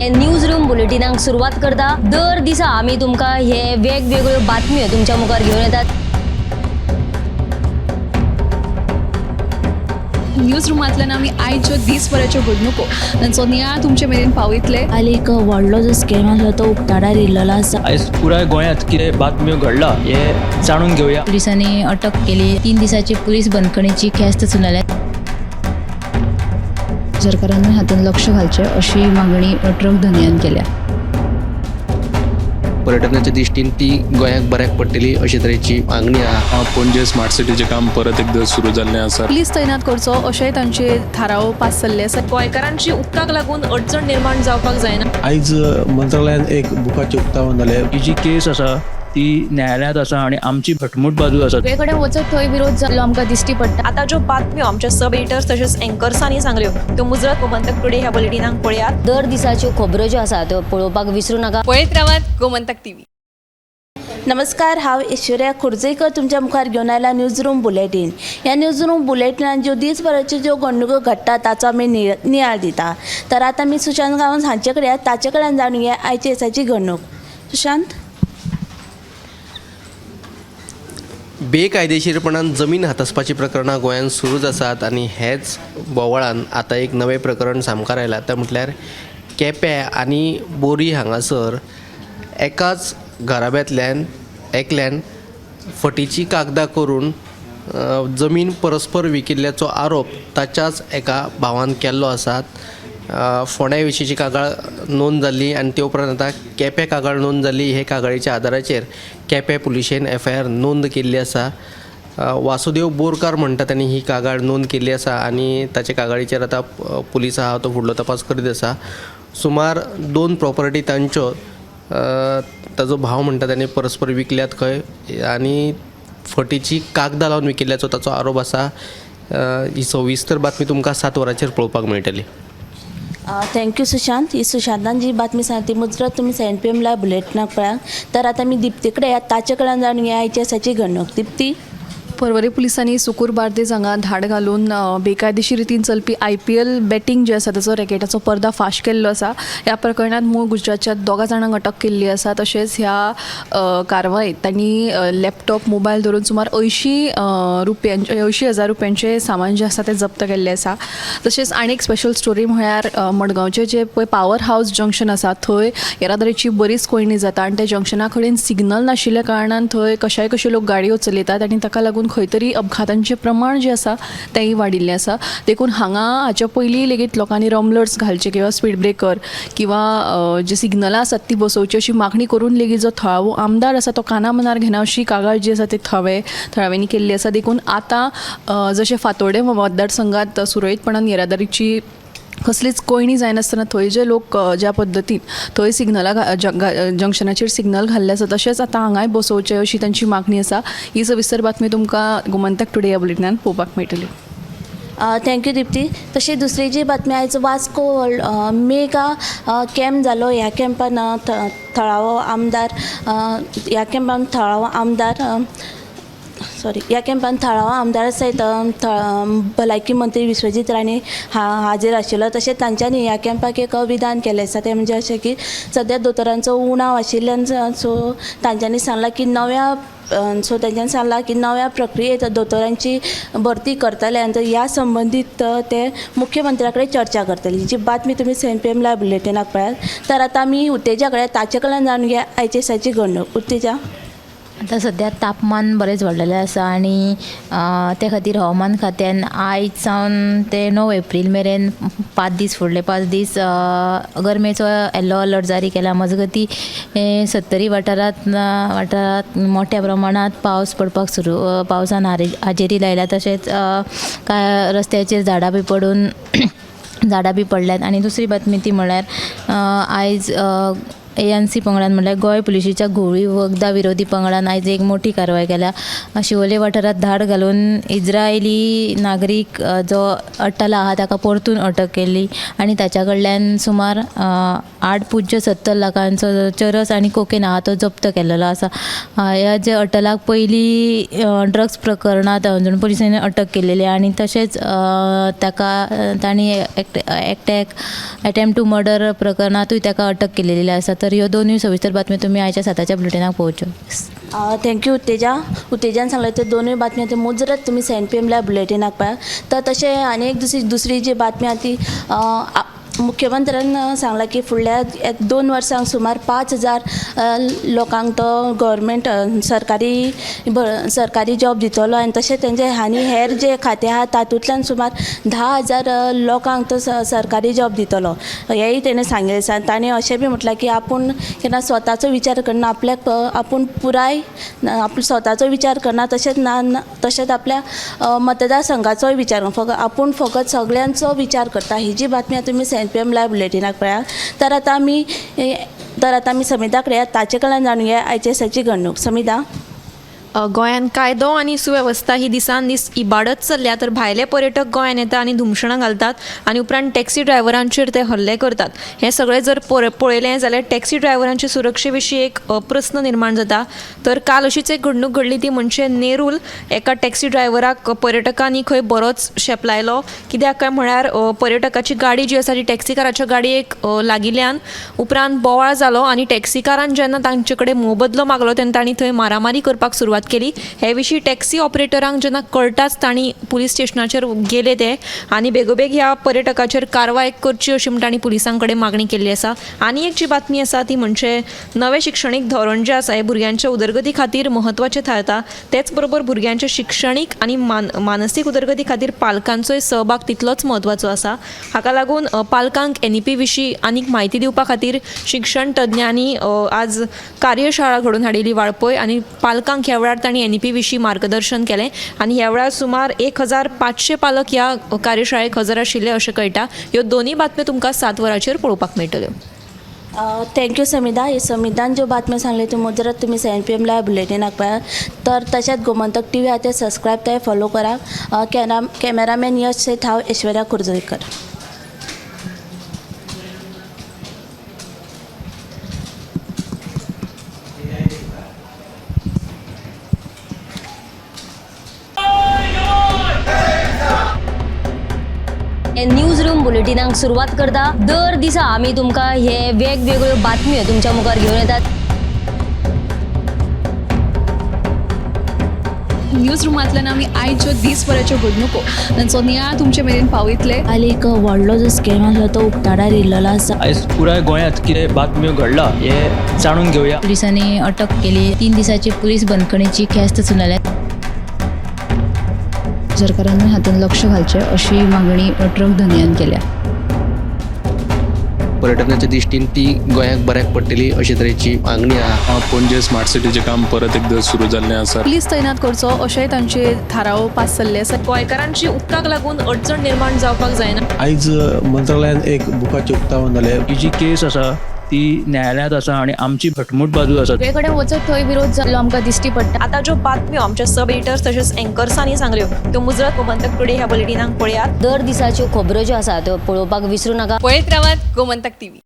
News room बुलेटिनाक सुरवात करता. दर दिसा आमी तुमकां हे वेगवेगळ्यो बातम्यो तुमच्या मुखार घेवन येतात. न्यूज रुमांतल्यान आमी आयच्यो दीसभराच्यो घडणुको तांचो नियाळ तुमचे मेरेन पावयतले. काल एक व्हडलो जो स्कॅम आसलो तो उक्ताडार येयल्लो आसा. आयज पुराय गोंयांत कितें बातम्यो घडला हें जाणून घेवया. पुलिसांनी अटक केली. 3 दिसाची पुलीस बंदखणीची ख्यास्त सुनायल्या. सरकारान हातूंत लक्ष घालचें अशी मागणी ट्रक धनयान केल्या. पर्यटनाच्या दृश्टीन ती गोंयाक बऱ्याक पडटली अशे तरेची मागणी आहा. पणजे स्मार्ट सिटीचें काम परत एकदां सुरू जाल्लें आसा. पुलीस तैनात करचो अशेंय तांचे थाराव पास जाल्ले आसा. गोंयकारांची उदकाक लागून अडचण निर्माण जावपाक जायना. आयज मंत्रालयान एक बुकाचें उक्तावण जालें. ही जी केस आसा ती न्यायालयांत आसा आनी आमची घटमूट बाजू आसा. सगळे कडेन वचत थंय विरोध जाल्लो आमकां दिश्टी पडटा. आतां ज्यो बातम्यो आमच्या सब एडिटर्स तशेंच एंकर्सांनी सांगल्यो त्यो मुजरत गोमंतक टुडे ह्या बुलेटिनाक पळयात. दर दिसाच्यो खबरो ज्यो आसा त्यो पळोवपाक विसरूं नाका. पळयत रावात गोमंतक टीव्ही. नमस्कार, हांव ऐश्वर्या खोर्जेकर तुमच्या मुखार घेवन आयला न्यूज रूम बुलेटीन. ह्या न्यूज रूम बुलेटिनान ज्यो दीसभराच्यो ज्यो घडणुको घडटा ताचो आमी नियाळ दिता. तर आतां आमी सुशांत गांवस हांचे कडेन ताचे कडेन जाणून घेया आयच्या दिसाची घडणूक. सुशांत. बेकायदेशीरपणान जमीन हातासपाची प्रकरणां गोंयांत सुरूच आसात आनी हेच बोवाळान आतां एक नवें प्रकरण सामकार आयलां तें म्हटल्यार केपें आनी बोरी हांगासर एकाच घराब्यांतल्यान एकल्यान फटीची कागदां करून जमीन परस्पर विकिल्ल्याचो आरोप ताच्याच एका भावान केल्लो आसा. फोंड्या विशींची कागाळ नोंद जाल्ली आनी ते उपरांत आतां केपें कागाळ नोंद जाल्ली. हे कागाळीच्या आदाराचेर केपें पुलिशेन एफआयआर नोंद केल्ली आसा. वासुदेव बोरकार म्हणटा तांणी ही कागाळ नोंद केल्ली आसा आनी ताचे कागाळीचेर आतां पुलीस आहा तो फुडलो तपास करीत आसा. सुमार 2 प्रॉपर्टी तांच्यो ताजो भाव म्हणटा ताणें परस्पर विकल्यात खंय आनी फटीची कागदां लावन विकिल्ल्याचो ताचो आरोप आसा. ही सविस्तर बातमी तुमकां 7 वरांचेर पळोवपाक मेळटली. Thank you Sushant. ही सुशांतान जी बातमी सांगली ती मुजरत तुमी 7 PM live बुलेटिनाक पळयात. तर आतां आमी दिप्ती कडेन या ताचे कडेन जाणून घेया आयच्या दिसाची घडणूक. दिप्ती. पर्वरी पुलिसांनी सुकूर बार्देज हांगा धाड घालून बेकायदेशीर रितीन चलपी IPL batting जे आसा ताचो रॅकेटाचो पर्दा फाश केल्लो आसा. ह्या प्रकरणांत मूळ गुजरातच्या 2 जाणांक अटक केल्ली आसा. तशेंच ह्या कारवायेंत तांणी लॅपटॉप, मोबायल धरून सुमार 80,000 रुपयांचें सामान जें आसा तें जप्त केल्लें आसा. तशेंच आनी एक स्पेशल स्टोरी म्हळ्यार मडगांवचें जें पळय पावर हावज जंक्शन आसा थंय येरादारीची बरीच कोंयडी जाता आनी त्या जंक्शना कडेन सिग्नल नाशिल्ल्या कारणान थंय कशाय कशे लोक गाडयो चलयतात आनी ताका लागून खंय तरी अपघातांचें प्रमाण जें आसा तेंय वाडिल्लें आसा. देखून हांगा हाच्या पयलीं लेगीत लोकांनी रमलर्स घालचे किंवा स्पीड ब्रेकर किंवा जे सिग्नलां आसात ती बसोवची अशी मागणी करून लेगीत जो थळावो आमदार आसा तो काना मनार घेना अशी कागाळ जी आसा ती थळाव्यांनी केल्ली आसा. देखून आतां जशें फातोडें मतदारसंघात सुरळीतपणान येरादारीची कसलीच कोंयडी जायनासतना थंय जे लोक ज्या पद्दतीन थंय सिग्नलां जंक्शनाचेर सिग्नल घाल्ले आसा तशेंच आतां हांगाय बसोवचें अशी तांची मागणी आसा. ही सविस्तर बातमी तुमकां गोमंतक टुडे ह्या बुलेटिनान पळोवपाक मेळटली. Thank you Dipti. तशी दुसरी जी बातमी आयज वास्को मेगा कॅम्प जालो. ह्या कॅम्पान थळावो आमदार ह्या कॅम्पान थळावो आमदार सॉरी ह्या कॅम्पान थळावो आमदारा सयत भलायकी मंत्री विश्वजीत राणे हाजीर आशिल्लो. तशेंच तांच्यांनी ह्या कॅम्पाक एक विधान केलें आसा तें म्हणजे अशें की सद्या दोतोरांचो उणाव आशिल्ल्यान सो तांच्यांनी सांगलां की नव्या प्रक्रियेंत दोतोरांची भरती करतले आनी ह्या संबंदीत ते मुख्यमंत्र्या कडेन चर्चा करतले. जी बातमी तुमी 7 PM live बुलेटिनाक पळयात. तर आतां आमी उत्तेजा कडेन ताचे कडल्यान जाणून घेया आयच्या दिसाची घडणूक. उत्तेजा. आतां सद्या तापमान बरेंच वाडलेलें आसा आनी ते खातीर हवामान खात्यान आयज सावन ते 9 एप्रील मेरेन 5 दीस फुडले 5 दीस गरमेचो येल्लो अलर्ट जारी केला. मजगती सत्तरी वाठारांत मोठ्या प्रमाणांत पावस पडपाक सुरू पावसान हाजेरी लायल्या. तशेंच कांय रस्त्याचेर झाडां बी पडून झाडां बी पडल्यात. आनी दुसरी बातमी ती म्हळ्यार आयज एएनसी पंगडान म्हणल्यार गोंय पुलिशेच्या घुंवळी वखदां विरोधी पंगडान आयज एक मोठी कारवाय केल्या. शिवोले वाठारांत धाड घालून इज्रायली नागरीक जो अटल आहा ताका परतून अटक केल्ली आनी ताच्या कडल्यान सुमार 8.70 लाखांचो चरस आनी कोकेन आहा तो जप्त केल्लो आसा. ह्या जे अटलाक पयलीं ड्रग्स प्रकरणांत हणजूण पुलिसांनी अटक केलेली आनी तशेंच ताका तांणी एटेम्प्ट टू मर्डर प्रकरणांतूय ताका अटक केलेली आसा. तर ह्यो दोनूय सविस्तर बातम्यो तुमी आयच्या 7च्या बुलेटिनाक पळोवच्यो. Thank you Utteja. उत्तेजान सांगलें त्यो दोनूय बातम्यो त्यो मुजरत तुमी 7 PM live बुलेटिनाक पळयात. तर तशें आनी एक दुसरी जी बातमी आहा ती मुख्यमंत्र्यान सांगलां की फुडल्या 2 वर्सांक सुमार 5,000 लोकांक तो गव्हर्मेंट सरकारी जॉब दितलो आनी तशें तेंचे आनी हेर जे खातें आहा तातूंतल्यान सुमार 10,000 लोकांक तो सरकारी जॉब दितलो हेंय तेणें सांगिल्लें आसा. आनी ताणें अशें बी म्हटलां की आपूण केन्ना स्वताचो विचार करना, आपल्याक आपूण पुराय आपलो स्वताचो विचार करना, तशेंच ना तशेंच आपल्या मतदारसंघाचोय विचार फकत आपूण फकत सगळ्यांचो विचार करता. ही जी बातमी तुमी 7 PM live बुलेटिनाक पळयात. तर आतां आमी समिता कडेन ताचे कडल्यान जाणूया आयचे दिसाची घडणूक. समिता, गोंयांत कायदो आनी सुवेवस्था ही दिसान दीस इबाडत चल्ल्या. तर भायले पर्यटक गोंयांत येता आनी धुमशणां घालतात आनी उपरांत टॅक्सी ड्रायव्हरांचेर ते हल्ले करतात. हें सगळें जर पळयलें जाल्यार टॅक्सी ड्रायव्हरांचे सुरक्षे विशीं एक प्रस्न निर्माण जाता. तर काल अशीच एक घडणूक घडली ती म्हणजे नेरूल एका टॅक्सी ड्रायव्हराक पर्यटकांनी खंय बरोच शेपलायलो. कित्याक काय म्हळ्यार पर्यटकाची गाडी जी आसा ती टॅक्सीकाराच्या गाडयेक लागिल्ल्यान उपरांत बोवाळ जालो आनी टॅक्सीकारान जेन्ना तांचे कडेन मोबदलो मागलो तेन्ना तांणी थंय मारामारी करपाक सुरवात केली. हे विशीं टॅक्सी ऑपरेटरांक जेन्ना कळटाच तांणी पुलीस स्टेशनाचेर गेले ते आनी बेगोबेग ह्या पर्यटकाचेर कारवाय करची अशी म्हण तांणी पुलिसां कडेन मागणी केल्ली आसा. आनी एक जी बातमी आसा ती म्हणजे नवें शिक्षणीक धोरण जें आसा हें भुरग्यांच्या उदरगती खातीर म्हत्वाचें थारता. तेच बरोबर भुरग्यांच्या शिक्षणीक आनी मानसीक उदरगती खातीर पालकांचोय सहभाग तितलोच म्हत्वाचो आसा. हाका लागून पालकांक NEP विशीं आनीक म्हायती दिवपा खातीर शिक्षण तज्ञांनी आज कार्यशाळा घडोवन हाडिल्ली वाळपय आनी पालकांक ह्या वेळार तांणी NEP विशीं मार्गदर्शन केलें आनी ह्या वेळार सुमार 1,500 पालक ह्या कार्यशाळेक हजर आशिल्ले अशें कळटा. ह्यो दोनूय बातम्यो तुमकां 7 वरांचेर पळोवपाक मेळटल्यो. Thank you Samita. हे समितान ज्यो बातम्यो सांगल्यो त्यो मुजरत तुमी 7 PM live बुलेटिनाक पळयात. तर तशेंच गोमंतक टीव्ही आहा तें सबस्क्रायब ते फॉलो करा. कॅमेरामॅन यश सेठ, हांव ऐश्वर्या कुर्जोयकर. न्यूज रूम बुलेटिनाक सुरवात करता. दर दिसा आमी तुमकां हे वेगवेगळ्यो बातम्यो तुमच्या मुखार घेवन येतात. न्यूज रुमांतल्यान आमी आयच्यो दीसभराच्यो घडणुको तांचो नियाळ तुमचे मेरेन पावयतले. काल एक व्हडलो जो स्कॅम आसलो तो उक्ताडार येयल्लो आसा. आयज पुराय गोंयांत कितें बातम्यो घडला हें जाणून घेवया. पुलिसांनी अटक केली. 3 दिसाची पुलीस बंदखणीची ख्यास्त सुनायल्या. सरकारान हातूंत लक्ष घालचें अशी मागणी ट्रक धनयान केल्या. पर्यटनाच्या दृश्टीन ती गोंयाक बऱ्याक पडटली अशे तरेची मागणी आहा. पणजे स्मार्ट सिटीचें काम परत एकदां सुरू जाल्लें आसा. पुलीस तैनात करचो अशेंय तांचे थाराव पास जाल्ले आसा. गोंयकारांची उदकाक लागून अडचण निर्माण जावपाक जायना. आयज मंत्रालयान एक बुकाचें उक्तावण जालें. ही जी केस आसा ती न्यायालयांत आसा आनी आमची घटमूट बाजू आसा. सगळे कडेन वचत थंय विरोध जाल्लो आमकां दिश्टी पडटा. आतां ज्यो बातम्यो आमच्या सब एडिटर्स तशेंच एंकर्सांनी सांगल्यो त्यो मुजरत गोमंतक टुडे ह्या बुलेटिनाक पळयात. दर दिसाच्यो खबरो ज्यो आसा त्यो पळोवपाक विसरूं नाका. पळयत रावात गोमंतक टीव्ही.